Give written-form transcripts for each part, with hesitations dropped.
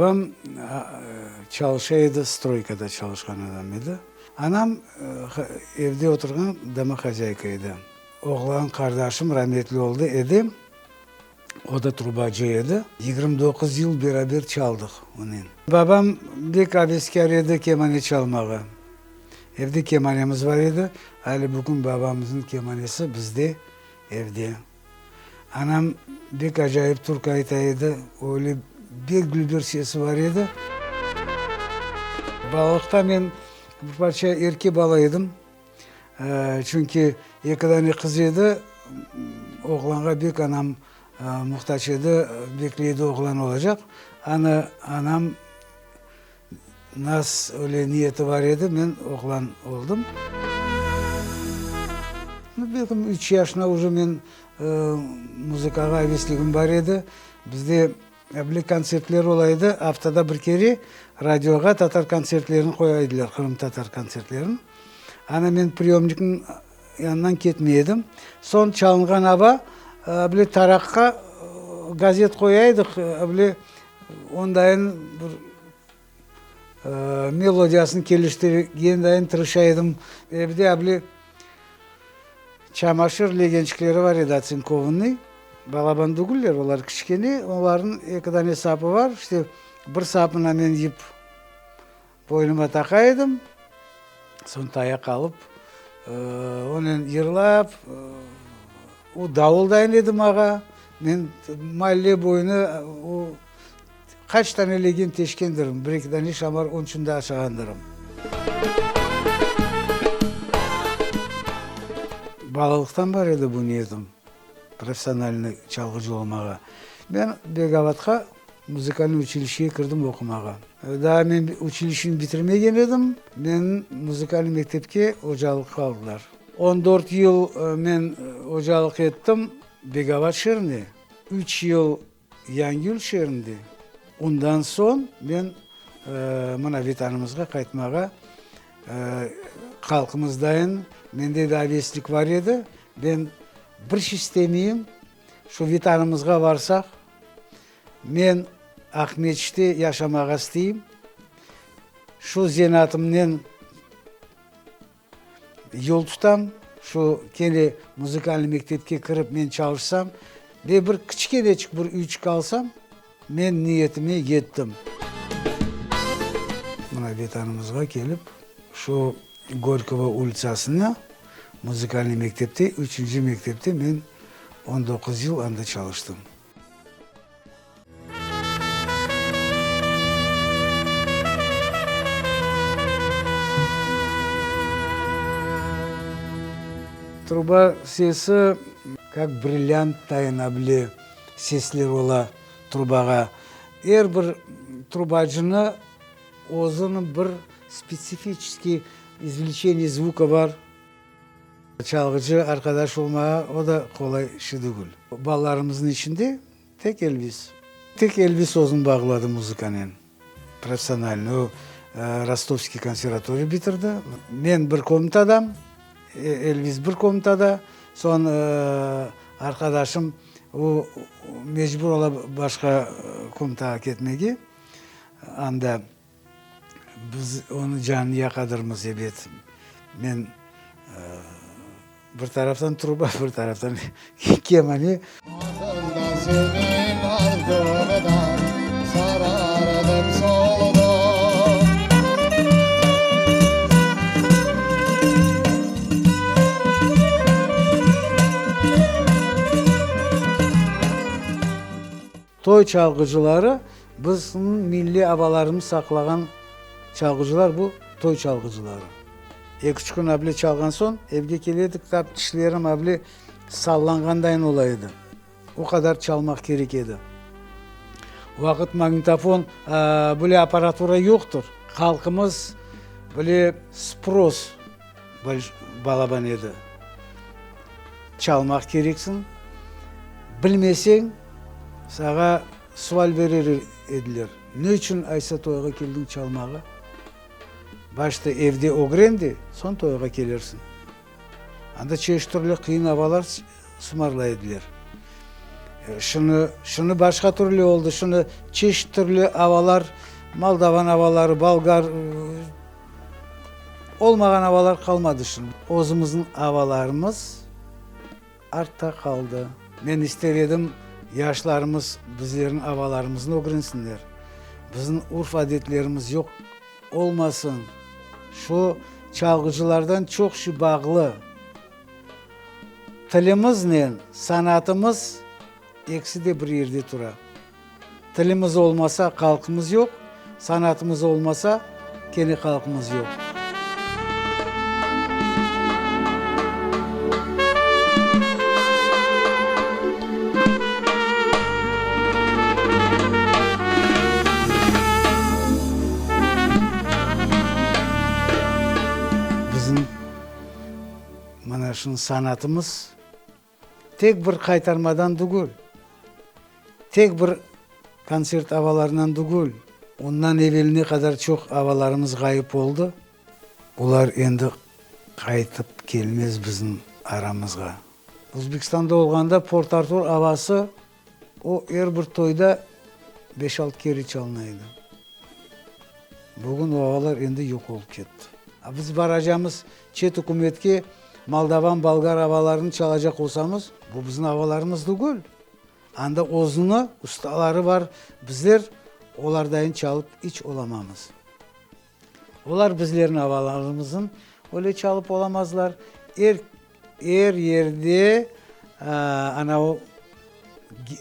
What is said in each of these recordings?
Babam çalışa edi, stroykada çalışqan adam edi. Anam evde oturğan domohozyayka edi. Oğlan qardaşım rametli oldı, Edem, o da trubacı edi. 29 yıl beraber çaldıq onen. Babam bek aveskâr edi kemane çalmağa. Evde kemanemiz bar edi, ale bugün babamıznıñ kemanesi bizde evde. Anam bek acayip türkü ayta edi, öyle bek dülber sesi bar edi. Balalıqta men bir parça erke bala edim, çünki eki dane qız edi, oğlanğa bek anam muhtac edi, bekley edi oğlan olacaq. Ana, anam Nas öyle niyeti bar edi, men oğlan oldım. Belkim üç yaşına uje men muzıkağa avesligim bar edi. Bizde bile kontsertler ola edi, aftada bir kere radioğa tatar kontsertlerini qoya ediler, qırımtatar kontsertlerini. Ana men priyomnikniñ yanından ketmey edim. Soñ çalınğan ava bile taraqqa gazet qoya edik, bile Ondayın bir melodiyasını keliştirgendayın tırışa edim. Evde able çamaşır legençikleri bar edi otsinkovannıy, balaban degiller, olar kiçkene, olarnıñ eki dane sapı bar, işte bir sapına men yip boynuma taqa edim, soñ tayaq alıp, onen yırlap, o davuldayın edi mağa, men malle boyunı o qaç tane legen teşkendirim, bir-eki dane şamar onıñ içün de aşağandırım. Balalıqtan bar edi bu niyetim, professionalnıy çalğıcı olmağa. Men Begavatqa muzıkalnıy uçilişşege kirdim oqumağa. Daa men uçilişşeni bitirmegen edim, meni muzıkalnıy mektepke ocalıqqa aldılar. On dört yıl men ocalıq ettim Begavat şeerinde, üç yıl Yangiyül şeerinde. Ondan soñ men mına Vetanımızğa qaytmağa halqımızdayın, mende de aveslik bar edi. Ben bir şey istemeyim, şu Vetanımızğa varsaq, men Aqmeçitte yaşamağa isteyim, şu zenaatımnen Yol tutam, şu kene muzıkalnıy mektepke kirip men çalışsam ve bir kiçkeneçik bir üyçik alsam, men niyetime yettim. Mına Vetanımızğa kelip, şu Gorkogo ulitsasına muzıkalnıy mektepte, üçünci mektepte men on doquz yıl anda çalıştım. Truba sesi, kak brilliant tayına bile sesler ola trubağa. Er bir trubacını özüniñ bir spetsifiçeskiy izvleçeniye zvuka bar. Çalğıcı arqadaş olmağa o da qolay işi degil. Balalarımıznıñ içinde tek Elvis. Tek Elvis özüni bağladı muzıkanen, professionalnıy. O, Rostovskiy konservatoriya bitirdi. Men bir komnatadam, Elvis bir komnatada. Soñ arqadaşım, o, mecbur ola başqa komnatağa ketmege. Anda. Biz onıñ canını yaqadırmız, ebet. Men bir taraftan truba, bir taraftan kemane. Toy çalğıcıları Bizim milliy avalarımız saqlağan çalğıcılar bu toy çalğıcıları. Eki-üç kün able çalğan soñ evge kele edik, tap tişlerim able sallanğandayın ola edi. O qadar çalmaq kerek edi. O vaqıt magnitofon, böyle apparatura yoqtır. Halqımız böyle spros balaban edi. Çalmaq kereksiñ, bilmeseñ, sağa Sual berer ediler, Ne içün aysa toyğa keldiñ çalmağa? Başta evde ögren de, soñ toyğa kelersiñ. Anda çeşit türlü qıyın avalar sımarlay ediler. Şunı, şunı başqa türlü oldı, şunı çeşit türlü avalar, moldavan avaları, bolgar, olmağan avalar qalmadı şunı. Özümizniñ avalarımız artta qaldı. Men ister edim, yaşlarımız bizlerniñ avalarımıznı ögrensinler, bizim urf-adetlerimiz yoq olmasın. Şu çalğıcılardan çoq şey bağlı. Tilimiznen sanatımız ekisi de bir yerde tura. Tilimiz olmasa, halqımız yoq, sanatımız olmasa, kene halqımız yoq. Bizim Mana şunı sanatımız tek bir qaytarmadan tügül, tek bir kontsert avalarından tügül, ondan evel ne qadar çoq avalarımız ğayıp oldı, olar endi qaytıp kelmez bizim aramızğa. Özbekistanda olğanda Port-Artur avası o er bir toyda beş-altı kere çalına edi. Bugün o avalar endi yoq olıp ketti. A biz baracamız çet ükümetke moldavan, bolgar avalarını çalacaq olsamız, bu bizim avalarımız tügül. Anda özüni ustaları bar, bizler olardayın çalıp iç olamamız. Olar bizlerniñ avalarımızın öyle çalıp olamazlar. Er, er yerde ana o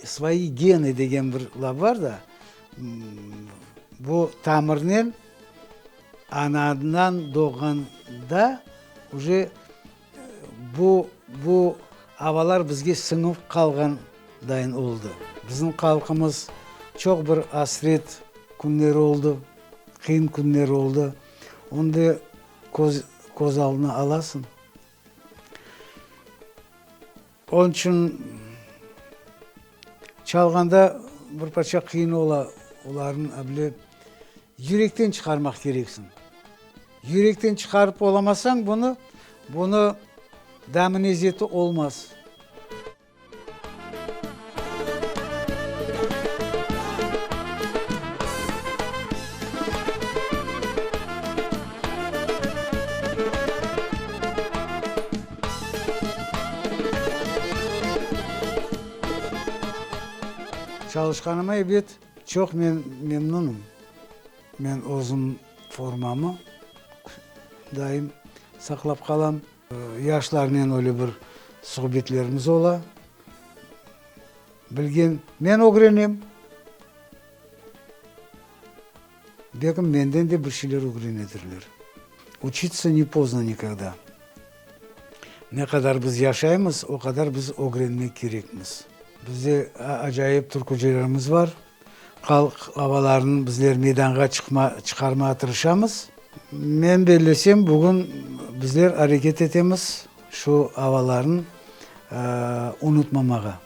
svoi genı degen bir laf bar da, bu tamırnen anadan doğğanda uje Bu, bu avalar bizge siñip qalğan dayın oldı. Bizim halqımız çoq bir asret künleri oldı, qıyın künleri oldı. Onı da köz, köz aldına alasıñ. Onıñ içün çalğanda bir parça qıyın ola, olarnı bile yürekten çıqarmaq kereksiñ. Yürekten çıqarıp olamasañ bunı, bunı damı nezeti olmaz. Çalışqanıma ebet çoq men memnunım. Men özüm formamı daim saqlap qalam. Yaşlarnen öyle bir suhbetlerimiz ola. Bilgen, men ögrenem. Belkim menden de bir şeyler ögrenedirler. Uçitsa ne pozdno nikogda. Ne qadar biz yaşaymız, o qadar biz ögrenmek kerekmiz. Bizde acayip türkücilerimiz bar. Halq avalarını bizler meydanğa çıqma, çıqarmağa tırışamız. Men bellesem, bugün bizler areket etemiz şu avalarnı unutmamağa.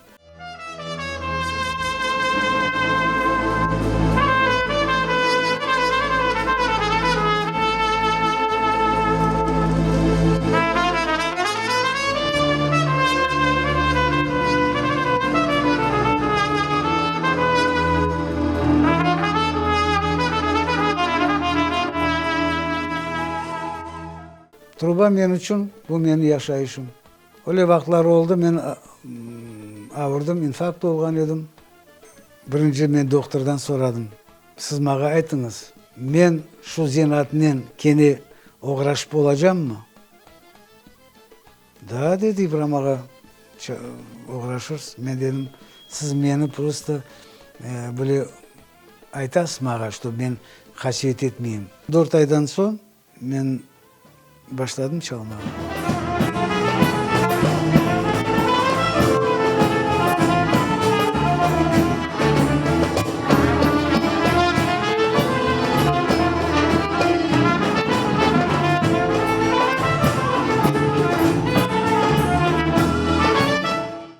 Truba men içün, bu menim yaşayışım. Öyle vaqıtlar oldı, men avurdım, infarkt olğan edim. Birinci men dohturdan soradım, Siz maña aytıñız, men şu zenaatnen kene oğraşıp olacammı? Daa, dedi İbram ağa, oğraşırsız. Men dedim, siz meni prosto böyle aytasız maña, ştob men qasiyet etmeyim. Dört aydan soñ men başladım çalmağa.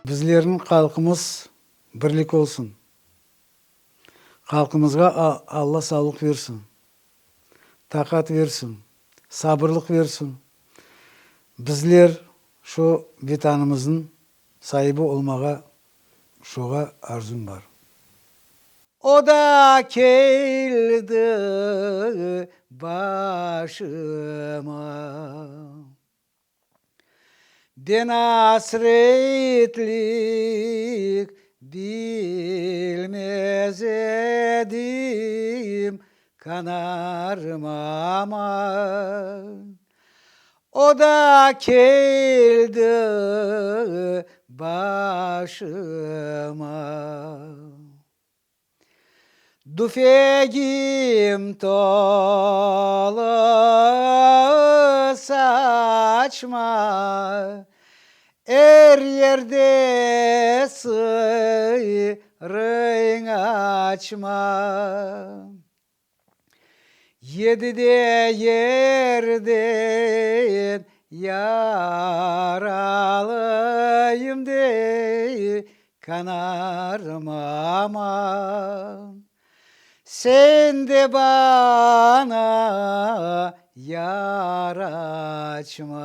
Bizlerniñ halqımız birlik olsun. Halqımızğa Alla sağlıq versin, taqat versin, sabırlıq versin. Bizler şu Vetanımıznıñ saibi olmağa. Şoğa arzum bar. O da keldi başıma. Ben asretlik bilmez edim, Kanarım aman. O da keldi başıma. Tüfegim tolu saçma, Er yerde sırıñ açma. Yedide yerden yaralıyım dey, Kanarım aman. Sen de bana yara açma.